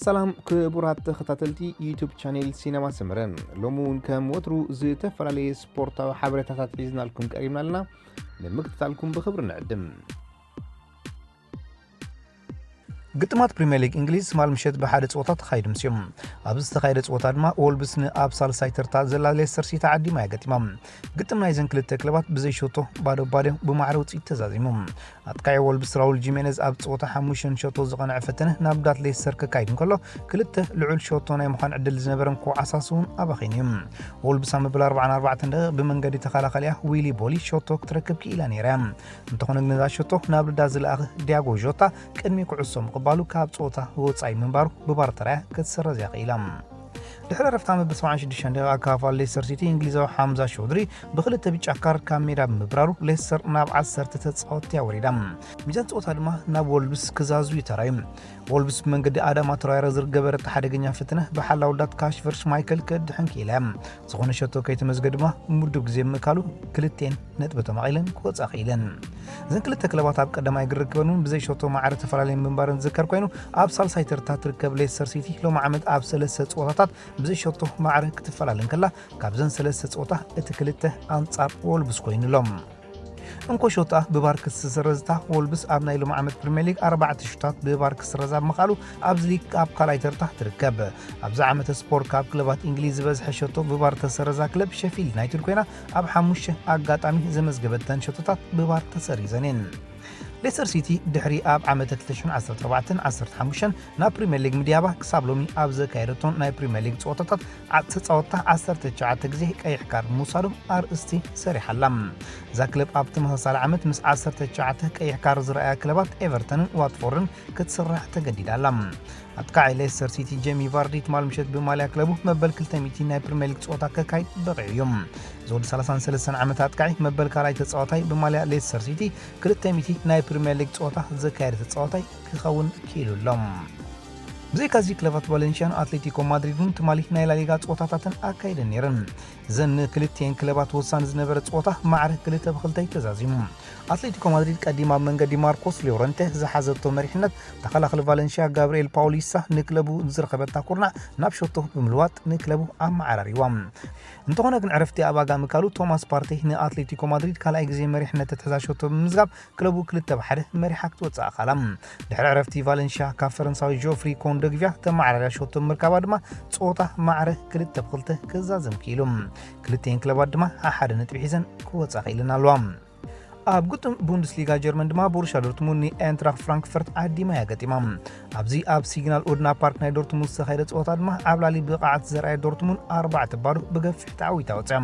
ሰላም ክቡራት ተኸታተልቲ ዩቱብ ቻኔል ሲነማ ሰመረ፣ ሎሚ እውን ከም ወትሩ ዝተፈላለየ ስፖርታዊ ሓበሬታታት ሒዝናልኩም ቀሪብና ኣለና። ንምክትታልኩም ብኽብሪ ንዕድም። ግጥማት ፕሪምየር ሊግ እንግሊዝ ትማል ምሸት ብሓደ ፀወታ ተኻይዱ ምስዮም። ኣብዚ ዝተኻየደ ፀወታ ድማ ወልብስ ንኣብ ሳልሳይ ተርታ ዘላ ሌስተር ሲቲ ዓዲማ እያ ገጢማ። ግጥም ናይዘን ክልተ ክለባት ብዘይ ሸቶ ባዶ ባዶ ብማዕረ ውፅኢት ተዛዚሙ። ኣጥቃዒ ወልብስ ራውል ጂሜነዝ ኣብ ፀወታ ሓሙሽተ ሸቶ ዝቐንዐ ፈተነ ናብ ዳት ሌስተር ክካይድ እንከሎ፣ ክልተ ልዑል ሸቶ ናይ ምዃን ዕድል ዝነበረን ኮዓሳስ እውን ኣባኺኑ እዩ። ወልብስ ኣብ መበል ኣርባዓን ኣርባዕተን ደቂቕ ብመንገዲ ተኸላኻሊያ ዊሊ ቦሊ ሸቶ ክትረክብ ክኢላ ነይራ እያ። እንተኾነ ግን ነዛ ሸቶ ናብ ልዳ ዝለኣኸ ዲያጎ ዦታ ቅድሚ ኩዕሶ ምቕባሉ ካብ ፀወታ ወፃኢ ምንባሩ ብቫር ተራያ ክትስረዝ እያ ክኢላ። ድሕሪ ዕረፍታ መበል ሰብዓን ሽዱሽተን ደቂቕ ኣካፋል ሌስተር ሲቲ እንግሊዛዊ ሓምዛ ሾድሪ ብክልተ ብጫ ካርድ ካብ ሜዳ ብምብራሩ ሌስተር ናብ ዓሰርተ ተፃወትቲ እያ ወሪዳ። ሚዛን ፀወታ ድማ ናብ ወልብስ ክዛዙ እዩ ተራዩ። ወልብስ ብመንገዲ ኣዳማ ትራዮረ ዝገበረታ ሓደገኛ ፈተነ ብሓላው ዳት ካሽቨር ሽማይከል ክድሕን ክኢላ እያ። ዝኾነ ሸቶ ከይተመዝገ ድማ ምዱብ ግዜ ምእካሉ ክልቴን ነጥቢ ተማቒለን ክወፃ ክኢለን። እዘን ክልተ ክለባት ኣብ ቀዳማይ ግርክበን እውን ብዘይ ሸቶ ማዕረ ተፈላለየን ምንባረን ዝዝከር ኮይኑ፣ ኣብ ሳልሳይ ተርታ ትርከብ ሌስተር ሲቲ ሎሚ ዓመት ኣብ ሰለስተ ፀወታታት ብዘይ ሸቶ ማዕረ ክትፈላለ እንከላ፣ ካብዘን ሰለስተ ፀወታ እቲ ክልተ ኣንጻር ወልብስ ኮይኑሎም። እንኮ ሾታ ብቫር ክትስረዝታ ወልብስ ኣብ ናይ ሎም ዓመት ፕሪምየር ሊግ ኣርባዕተ ሹታት ብቫር ክስረዝ ኣብ ምኽኣሉ፣ ኣብዚ ሊግ ኣብ ካልኣይ ተርታ ትርከብ። ኣብዚ ዓመተ ስፖርት ካብ ክለባት እንግሊዝ ዝበዝሐ ሸቶ ብቫር ተሰረዛ ክለብ ሸፊልድ ዩናይትድ ኮይና፣ ኣብ ሓሙሽተ ኣጋጣሚ ዘመዝገበተን ሸቶታት ብቫር ተሰሪዘን እየን። ሌስተር ሲቲ ድሕሪ ኣብ ዓመተ ክልተ ሽሕን ዓሰርተ ኣርባዕተን ዓሰርተ ሓሙሽተን ናብ ፕሪምየር ሊግ ምድያባ፣ ክሳብ ሎሚ ኣብ ዘካየደቶን ናይ ፕሪምየር ሊግ ፀወታታት ዓ-፣ ተፃወትታ ዓሰርተ ትሽዓተ ግዜ ቀይሕ ካርድ ምውሳዱ ኣርእስቲ ሰሪሓ ኣላ። እዛ ክለብ ኣብ ተመሳሳሊ ዓመት ምስ ዓሰርተ ትሽዓተ ቀይሕ ካርድ ዝረኣያ ክለባት ኤቨርተንን ዋትፎርድን ክትስራሕ ተገዲዳ ኣላ። ኣጥቃዒ ሌስተር ሲቲ ጄሚ ቫርዲ ትማል ምሸት ብማልያ ክለቡ መበል ክልተ ሚእቲ ናይ ፕሪምየር ሊግ ፀወታ ከካይድ በቒዑ እዩ። እዚ ወዲ ሰላሳን ሰለስተን ዓመት ኣጥቃዒ መበል ካልኣይ ተፃዋታይ ብማልያ ሌስተር ሲቲ ክልተ ሚእቲ ናይ ፕሪምየር ሊግ ፀወታ ዘካየደ ተፃዋታይ ክኸውን ክኢሉ ኣሎ። ብዘይካዚ ክለባት ቫለንሽያን ኣትሌቲኮ ማድሪድ እውን ትማሊ ናይ ላሊጋ ፀወታታትን ኣካይደን ነይረን። እዘን ንክልቲኤን ክለባት ወሳኒ ዝነበረ ፀወታ ማዕረ ክልተ ብክልተ እዩ ተዛዚሙ። ኣትሌቲኮ ማድሪድ ቀዲማ ኣብ መንገዲ ማርኮስ ሊዮረንተ ዝሓዘቶ መሪሕነት፣ ተኸላኻሊ ቫለንሽያ ጋብርኤል ፓውሊሳ ንክለቡ ዝረኸበታ ኩርናዕ ናብ ሸቶ ብምልዋጥ ንክለቡ ኣመዓራሪዋ። እንተኾነ ግን ዕረፍቲ ኣብ ኣጋ ምካሉ ቶማስ ፓርቴ ንኣትሌቲኮ ማድሪድ ካልኣይ ግዜ መሪሕነት ተትሕዛ ሸቶ ብምምዝጋብ ክለቡ ክልተ ብሓደ መሪሓ ክትወፅእ ኣኻላ። ድሕሪ ዕረፍቲ ቫለንሽያ ካብ ፈረንሳዊ ጆፍሪ ኮንዶግቪያ ተመዓራርያ ሸቶ ምርካባ ድማ ፀወታ ማዕረ ክልተ ብክልተ ክዛዘም ክኢሉ። ክልቲኤን ክለባት ድማ ሓደ ነጥቢ ሒዘን ክወፃ ክኢለን ኣለዋ። ኣብ ግጥም ቡንደስሊጋ ጀርመን ድማ ቦሩሻ ዶርትሙንድ ንኤንትራክ ፍራንክፈርት ዓዲማ እያ ገጢማ። ኣብዚ ኣብ ሲግናል ኡድና ፓርክ ናይ ዶርትሙንድ ዝተኻየደ ፀወታ ድማ ዓብላሊ ብቕዓት ዘርኣየ ዶርትሙንድ ኣርባዕተ ባዶ ብገፊሕ ተዓዊታ ወፅያ።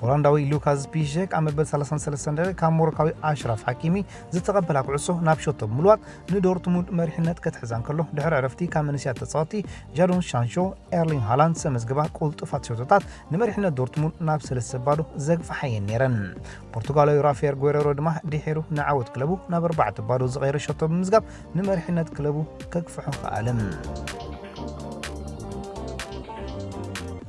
ፖላንዳዊ ሉካስ ፒሸክ ኣብ መበል ሰላሳን ሰለስተን ደቂቕ ካብ ሞሮካዊ ኣሽራፍ ሓኪሚ ዝተቐበላ ኩዕሶ ናብ ሸቶ ብምልዋጥ ንዶርትሙንድ መሪሕነት ክትሕዛ እንከሎ፣ ድሕሪ ዕረፍቲ ካብ መንእሰያት ተፃወቲ ጃዶን ሻንሾ ኤርሊንግ ሃላንድ ዘመዝገባ ቁልጡፋት ሸቶታት ንመሪሕነት ዶርትሙንድ ናብ ሰለስተ ባዶ ዘግፍሓየን ነይረን። ፖርቱጋላዊ ራፋኤል ጉዌሬሮ ድማ ድሒሩ ንዓወት ክለቡ ናብ ኣርባዕተ ባዶ ዝቐየረ ሸቶ ብምምዝጋብ ንመሪሕነት ክለቡ ከግፍሖ ከኣለ።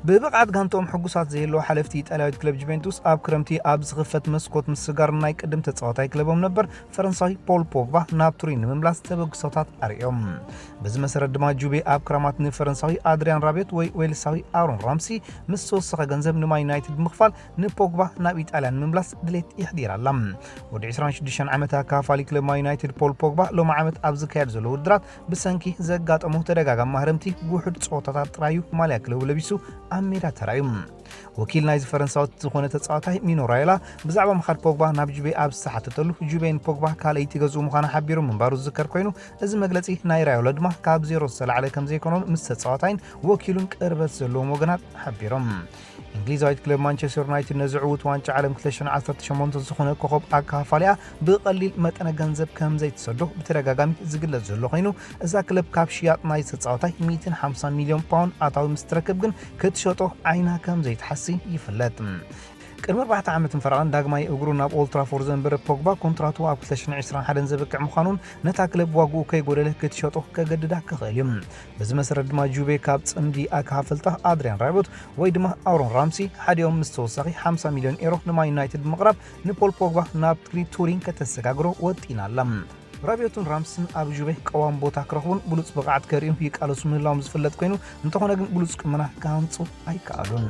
ብብቕዓት ጋንትኦም ሕጉሳት ዘየለዉ ሓለፍቲ ኢጣልያዊት ክለብ ጁቬንቱስ ኣብ ክረምቲ ኣብ ዝኽፈት መስኮት ምስጋር ናይ ቅድም ተጻዋታይ ክለቦም ነበር ፈረንሳዊ ፖል ፖግባ ናብ ቱሪን ንምምላስ ተበግሶታት ኣርእዮም። በዚ መሰረት ድማ ጁቤ ኣብ ክራማት ንፈረንሳዊ ኣድሪያን ራቤት ወይ ዌልሳዊ ኣሮን ራምሲ ምስ ተወሰኸ ገንዘብ ንማን ዩናይትድ ብምኽፋል ንፖግባ ናብ ኢጣልያ ንምምላስ ድሌት የሕዲራ ኣላ። ወዲ ዕስራን ሽዱሽተን ዓመት ኣካፋሊ ክለብ ማን ዩናይትድ ፖል ፖግባ ሎሚ ዓመት ኣብ ዝካየድ ዘሎ ውድድራት ብሰንኪ ዘጋጠሙ ተደጋጋሚ ማህረምቲ ውሑድ ጸወታታት ጥራዩ ማልያ ክለቡ ለቢሱ ኣብ ሜዳ ተራእዩ። ወኪል ናይዚ ፈረንሳዊ ዝኾነ ተጻዋታይ ሚኖ ራዮላ ብዛዕባ ምኻድ ፖግባ ናብ ጁቤ ኣብ ዝተሓተተሉ፣ ጁቤ ንፖግባ ካልኣይቲ ገዝኡ ምዃና ሓቢሩ ምንባሩ ዝዝከር ኮይኑ፣ እዚ መግለጺ ናይ ራዮላ ድማ ካብ ዜሮ ዝተላዕለ ከም ዘይኮነን ምስ ተጻዋታይን ወኪሉን ቅርበት ዘለዎም ወገናት ሓቢሮም። እንግሊዛዊት ክለብ ማንቸስተር ዩናይትድ ነዚ ዕዉት ዋንጫ ዓለም ክልተ ሽሕን ዓሰርተ ሸሞንተን ዝኾነ ኮኸብ ኣካፋሊኣ ብቐሊል መጠነ ገንዘብ ከም ዘይትሰዶ ብተደጋጋሚ ዝግለጽ ዘሎ ኮይኑ፣ እዛ ክለብ ካብ ሽያጥ ናይ ተጻዋታይ ሚእትን ሓምሳን ሚልዮን ፓውንድ ኣታዊ ምስ ትረክብ ግን ክትሸጦ ዓይና ከም ዘይትሓሲ ይፍለጥ። ቅድሚ ኣርባዕተ ዓመትን ፈረቓን ዳግማይ እግሩ ናብ ኦልትራፎርድ ዘንበረ ፖግባ፣ ኮንትራቱ ኣብ ክልተ ሽሕን ዕስራን ሓደን ዘብቅዕ ምዃኑን ነታ ክለብ ዋግኡ ከይጎደለ ክትሸጦ ከገድዳ ክኽእል እዩ። በዚ መሰረት ድማ ጁቤ ካብ ጽምዲ ኣካፋፈልታ ኣድሪያን ራቢዮት ወይ ድማ ኣሮን ራምሲ ሓዲኦም ምስ ተወሳኺ ሓምሳ ሚልዮን ኤሮ ንማን ዩናይትድ ብምቕራብ ንፖል ፖግባ ናብ ቱሪን ከተሰጋግሮ ወጢና ኣላ። ራቢዮቱን ራምስን ኣብ ጁቬ ቀዋም ቦታ ክረኽቡን ብሉጽ ብቕዓት ከርእዩ ይቃለሱ ምህላዎም ዝፍለጥ ኮይኑ፣ እንተኾነ ግን ብሉጽ ቅመና ክሃንጹ ኣይከኣሉን።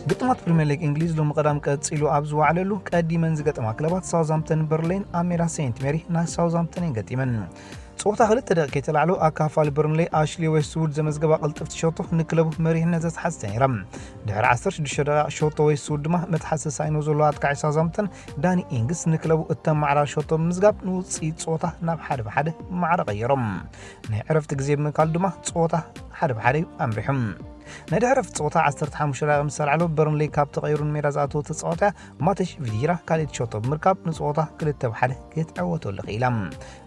ግጥማት ፕሪምየር ሊግ እንግሊዝ ሎሚ ቀዳም ቀጺሉ ኣብ ዝወዓለሉ፣ ቀዲመን ዝገጠማ ክለባት ሳውዝሃምፕተን በርንሌን ኣብ ሜዳ ሴንት ሜሪ ናይ ሳውዝሃምፕተን እየን ገጢመን። ጸወታ ክልተ ደቂቕ ከይተላዕሎ ኣካፋሊ በርንሌ ኣሽሊ ዌስትውድ ዘመዝገባ ቅልጥፍቲ ሸቶ ንክለቡ መሪሕነት ዘትሓዘት ነይራ። ድሕሪ ዓሰርተ ሽዱሽተ ደቂቕ ሸቶ ዌስትውድ ድማ መትሓዚ ተሳኢኑ ዘሎ ኣጥቃዒ ሳውዝሃምፕተን ዳኒ ኢንግስ ንክለቡ እተመዓራሪ ሸቶ ብምዝጋብ ንውጽኢት ጸወታ ናብ ሓደ ብሓደ ማዕረ ቀየሮም። ናይ ዕረፍቲ ግዜ ብምካል ድማ ጸወታ ሓደ ብሓደ እዩ ኣምሪሑ። ናይ ድሕሪ ዕረፍቲ ጸወታ ዓሰርተ ሓሙሽተ ደቂቕ ምስ ተላዕሎ በርንሌ ካብ ተቐይሩ ንሜዳ ዝኣተወ ተጻዋትያ ማቴሽ ቪዲራ ካልኣይቲ ሸቶ ብምርካብ ንጸወታ ክልተ ብሓደ ክትዕወተሉ ክኢላ።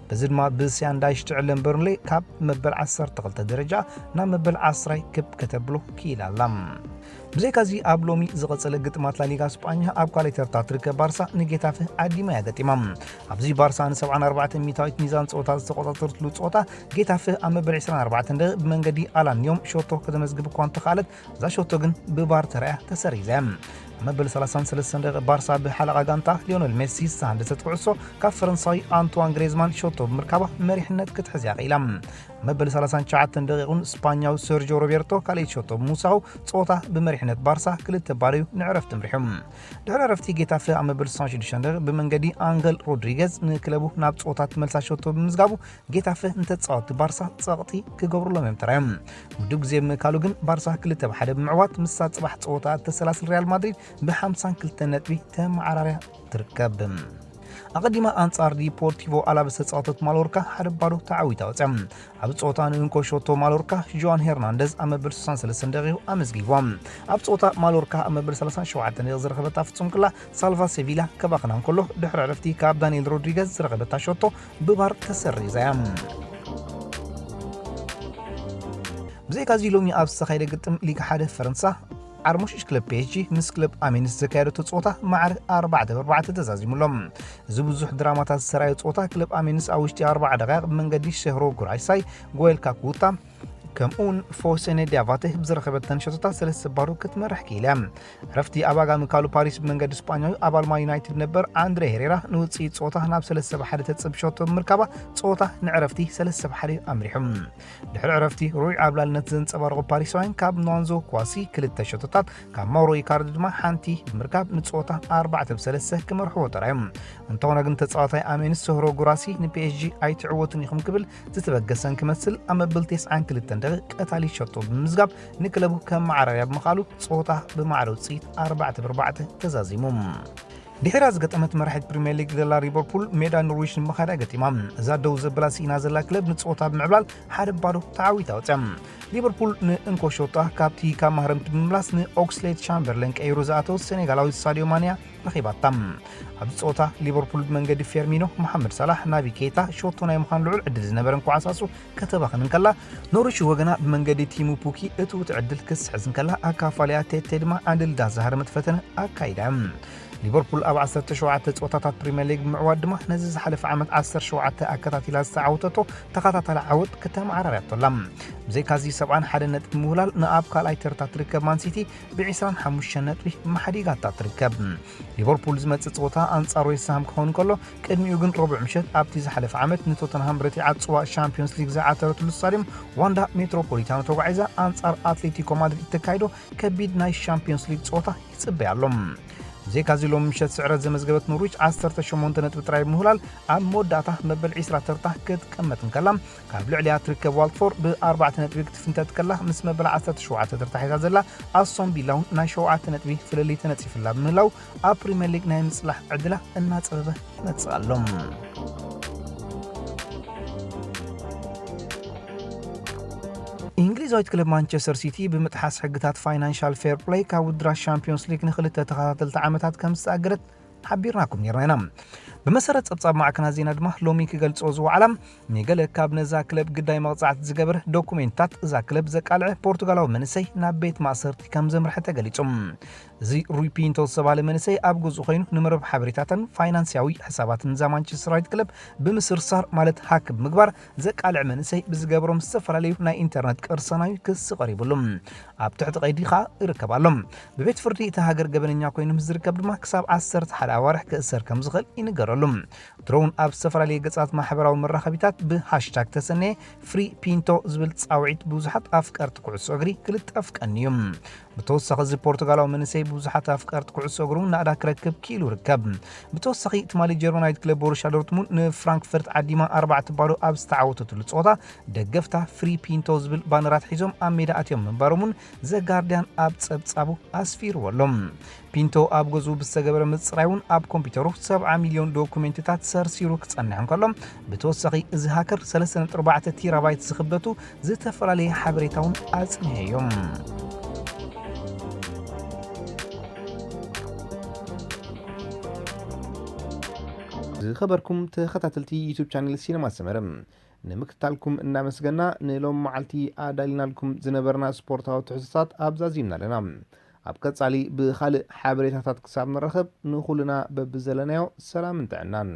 በዚ ድማ ብስያንዳይሽ ትዕለም በርንሌ ካብ መበል ዓሰርተ ክልተ ደረጃ ናብ መበል ዓስራይ ክብ ከተብሎ ክኢላ ኣላ። ብዘይካዚ ኣብ ሎሚ ዝቐጸለ ግጥማት ላሊጋ ስጳኛ ኣብ ካልኣይ ተርታ ትርከብ ባርሳ ንጌታፈ ዓዲማ እያ ገጢማ። ኣብዚ ባርሳ ን74 ሚእታዊት ሚዛን ጸወታ ዝተቆጻጸረትሉ ጸወታ ጌታፈ ኣብ መበል ዕስራን ኣርባዕተን ደቂቕ ብመንገዲ ኣላን ኒዮም ሸቶ ከተመዝግብ እኳ እንተኻለት እዛ ሸቶ ግን ብቫር ተራእያ ተሰሪዛ እያ። ኣብ መበል ሰላሳን ሰለስተን ደቂቕ ባርሳ ብሓለቓ ጋንታ ሊዮነል ሜሲ ዝተሃንደሰት ኩዕሶ ካብ ፈረንሳዊ ኣንትዋን ግሬዝማን ሸቶ ብምርካባ መሪሕነት ክትሕዝ እያ ክኢላ። ኣብ መበል ሰላሳን ትሽዓተን ደቂቕ እውን ስፓኛዊ ሰርጆ ሮቤርቶ ካልኣይቲ ሸቶ ብምውሳኹ ጸወታ ብመሪሕነት ባርሳ ክልተ ባዶ እዩ ንዕረፍቲ ኣምሪሑ። ድሕሪ ዕረፍቲ ጌታፈ ኣብ መበል ስሳን ሽዱሽተን ደቂቕ ብመንገዲ ኣንገል ሮድሪገዝ ንክለቡ ናብ ጸወታ ትመልሳ ሸቶ ብምዝጋቡ ጌታፈ ንተጻወትቲ ባርሳ ጸቕጢ ክገብሩሎም እዮም ተራዮም። ውድብ ግዜ ብምእካሉ ግን ባርሳ ክልተ ብሓደ ብምዕዋት ምስታ ጽባሕ ጸወታ እተሰላስል ሪያል ማድሪድ ብ52 ነጥቢ ተመዓራርያ ትርከብ። ኣቐዲማ ኣንጻር ዲፖርቲቮ ኣላቨስ ዝተጻወተት ማሎርካ ሓደ ባዶ ተዓዊታ ወጽያ። ኣብ ጸወታ ንእንኮ ሾቶ ማሎርካ ጆዋን ሄርናንደዝ ኣብ መበል ስሳን ሰለስተን ደቂቑ ኣመዝጊብዋ። ኣብ ጸወታ ማሎርካ ኣብ መበል ሰላሳን ሸውዓተን ደቂቕ ዝረኸበታ ፍጹም ክላ ሳልቫ ሴቪላ ከባኽና እንከሎ ድሕሪ ዕረፍቲ ካብ ዳንኤል ሮድሪገዝ ዝረኸበታ ሾቶ ብቫር ተሰሪዛ እያ። ብዘይካዚ ሎሚ ኣብ ዝተኻየደ ግጥም ሊግ ሓደ ፈረንሳ ዓርሞሽሽ ክለብ ፒ ኤስ ጂ ምስ ክለብ ኣሜንስ ዘካየደቶ ጸወታ ማዕረ ኣርባዕተ ብ ኣርባዕተ ተዛዚሙሎም። እዚ ብዙሕ ድራማታት ዝተራዮ ጸወታ ክለብ ኣሜንስ ኣብ ውሽጢ ኣርባዓ ደቂቕ ብመንገዲ ሸህሮ ጉራይሳይ፣ ጎየል ካኩታ ከምኡውን ፎሴኔ ዲያቫቴ ብዝረኸበተን ሸቶታት ሰለስተ ባዶ ክትመርሕ ክኢላ። ዕረፍቲ ኣብ ኣጋ ምካሉ ፓሪስ ብመንገዲ ስጳኛዊ ኣባል ማን ዩናይትድ ነበር ኣንድሬ ሄሬራ ንውጽኢት ጸወታ ናብ ሰለስተ ብ ሓደ ተጽብ ሸቶ ብምርካባ ጸወታ ንዕረፍቲ ሰለስተ ብ ሓደ ኣምሪሑ። ድሕሪ ዕረፍቲ ሩዑይ ዓብላልነት ዘንጸባረቑ ፓሪሳውያን ካብ ኖንዞ ኳሲ ክልተ ሸቶታት ካብ ማውሮ ኢካርዲ ድማ ሓንቲ ብምርካብ ንጸወታ ኣርባዕተ ብ ሰለስተ ክመርሕዎ ተራዮም። እንተኾነ ግን ተጻዋታይ ኣሜንስ ሶህሮ ጉራሲ ን ፒ ኤስ ጂ ኣይትዕወቱን ኢኹም ክብል ዝተበገሰን ክመስል ኣብ መበል ተስዓን ክልተን ደቂቕ ቀታሊ ሸቶ ብምምዝጋብ ንክለቡ ከም መዓራርያ ብምኻሉ ጸወታ ብማዕረ ውጽኢት ኣርባዕተ ብ ኣርባዕተ ተዛዚሙ። ድሒራ ዝገጠመት መራሒት ፕሪምየር ሊግ ዘላ ሊቨርፑል ሜዳ ኖርዊች ንምኻዳ ገጢማ። እዛ ደው ዘበላ ስኢና ዘላ ክለብ ንጸወታ ብምዕብላል ሓደ ባዶ ተዓዊታ ወጽያ። ሊቨርፑል ንእንኮ ሾታ ካብቲ ካብ ማህረምቲ ብምምላስ ንኦክስሌድ ቻምበርለን ቀይሩ ዝኣተወ ሴኔጋላዊ ሳዲዮ ማንያ ረኺባታ። ኣብዚ ጸወታ ሊቨርፑል ብመንገዲ ፌርሚኖ፣ መሓመድ ሳላሕ፣ ናቢ ኬታ ሾቶ ናይ ምዃን ልዑል ዕድል ዝነበረን ኳዕሳሱ ከተባኽን እንከላ፣ ኖርዊች ወገና ብመንገዲ ቲሙ ፑኪ እትውት ዕድል ክትስሕዝ እንከላ፣ ኣካፋሊያ ቴቴ ድማ ዕድል ዳዛሃረመት ፈተነ ኣካይዳ። ሊቨርፑል ኣብ ዓሰርተ ሸውዓተ ጸወታታት ፕሪምየር ሊግ ብምዕዋት ድማ ነዚ ዝሓለፈ ዓመት ዓሰርተ ሸውዓተ ኣከታቲላ ዝተዓወተቶ ተኸታታሊ ዓወት ከተመዓራርያቶ ኣላ። ብዘይካዚ ሰብዓን ሓደን ነጥቢ ምውላል ንኣብ ካልኣይ ተርታ ትርከብ ማንሲቲ ብ ዕስራን ሓሙሽተን ነጥቢ መሓዲጋታ ትርከብ። ሊቨርፑል ዝመጽእ ጸወታ ኣንጻር ዌስትሃም ክኸውን ከሎ፣ ቅድሚኡ ግን ረቡዕ ምሸት ኣብቲ ዝሓለፈ ዓመት ንቶተንሃም ረቲዓ ጽዋእ ሻምፒዮንስ ሊግ ዝዓተረትሉ ስታድዮም ዋንዳ ሜትሮፖሊታኖ ተጓዒዛ ኣንጻር ኣትሌቲኮ ማድሪድ እተካይዶ ከቢድ ናይ ሻምፒዮንስ ሊግ ጸወታ ይጽበያ ኣሎ። ብዘይካዚ ሎም ምሸት ስዕረት ዘመዝገበት ኖርዊች ዓሰርተ ሸሞንተ ነጥቢ ጥራይ ምህላል ኣብ መወዳእታ መበል ዕስራ ተርታ ክትቅመጥ እንከላ፣ ካብ ልዕሊያ ትርከብ ዋልትፎርድ ብኣርባዕተ ነጥቢ ክትፍንተት ከላ፣ ምስ መበል ዓሰርተ ሸውዓተ ተርታ ሒዛ ዘላ ኣስቶን ቪላ እውን ናይ ሸውዓተ ነጥቢ ፍልልይ ተነጺፍላ ብምህላው ኣብ ፕሪምየር ሊግ ናይ ምጽላሕ ዕድላ እናጸበበ ይመጽእ ኣሎ። እንግሊዛዊት ክለብ ማንቸስተር ሲቲ ብምጥሓስ ሕግታት ፋይናንሻል ፌር ፕሌይ ካብ ውድድራት ሻምፒዮንስ ሊግ ንክልተ ተኸታተልቲ ዓመታት ከም ዝተኣገደት ሓቢርናኩም ነርና ኢና። ብመሰረት ጸብጻብ ማዕከናት ዜና ድማ ሎሚ ክገልጾ ዝወዓላ ንገለ ካብ ነዛ ክለብ ግዳይ መቕጻዕቲ ዝገበረ ዶኩሜንትታት እዛ ክለብ ዘቃልዐ ፖርቱጋላዊ መንእሰይ ናብ ቤት ማእሰርቲ ከም ዘምርሐ ተገሊጹ። እዚ ሩይ ፒንቶ ዝተባህለ መንእሰይ ኣብ ገዝኡ ኮይኑ ንመረብ ሓበሬታትን ፋይናንስያዊ ሕሳባትን እዛ ማንቸስተር ዩናይትድ ክለብ ብምስርሳር ማለት ሃክ ብምግባር ዘቃልዕ መንእሰይ ብዝገበሮም ዝተፈላለዩ ናይ ኢንተርነት ቅርሰናዊ ክሲ ቀሪብሉ ኣብ ትሕቲ ቀይዲ ከኣ ይርከብ ኣሎ። ብቤት ፍርዲ እቲ ሃገር ገበነኛ ኮይኑ ምስ ዝርከብ ድማ ክሳብ ዓሰርተ ሓደ ኣዋርሕ ክእሰር ከም ዝኽእል ይንገረሉ። ድሮውን ኣብ ዝተፈላለየ ገጻት ማሕበራዊ መራኸቢታት ብሃሽታግ ተሰነየ ፍሪ ፒንቶ ዝብል ጻውዒት ብዙሓት ኣፍቀርቲ ኩዕሶ እግሪ ክልጠፍ ቀንዩ። ብተወሳኺ እዚ ፖርቱጋላዊ መንእሰይ ብዙሓት ኣፍቀርቲ ኩዕሶ እግሩ ናእዳ ክረክብ ክኢሉ ይርከብ። ብተወሳኺ ትማሊ ጀርመናዊት ክለብ ቦሩሻ ዶርትሙንድ ንፍራንክፈርት ዓዲማ ኣርባዕተ ባዶ ኣብ ዝተዓወተትሉ ጸወታ ደገፍታ ፍሪ ፒንቶ ዝብል ባነራት ሒዞም ኣብ ሜዳ ኣትዮም ምንባሮም እውን ዘጋርዲያን ኣብ ጸብጻቡ ኣስፊርዎ ኣሎ። ፒንቶ ኣብ ገዝኡ ብዝተገበረ ምጽራይ እውን ኣብ ኮምፒውተሩ ሰብዓ ሚልዮን ዶኩሜንትታት ሰርሲሩ ክጸንሕ እንከሎ፣ ብተወሳኺ እዚ ሃከር ሰለስተ ነጥቢ ኣርባዕተ ቴራባይት ዝኽብደቱ ዝተፈላለየ ሓበሬታ እውን ኣጽኒሑ እዩ። ዝኸበርኩም ተኸታተልቲ ዩቱብ ቻነል ሲነማ ሰመረ፣ ንምክትታልኩም እናመስገና፣ ንሎም መዓልቲ ኣዳሊናልኩም ዝነበርና ስፖርታዊ ትሕዝቶታት ኣብዛዚምና ኣለና። ኣብ ቀጻሊ ብኻልእ ሓበሬታታት ክሳብ ንራኸብ፣ ንኹልና በብዘለናዮ ሰላምን ጥዕናን።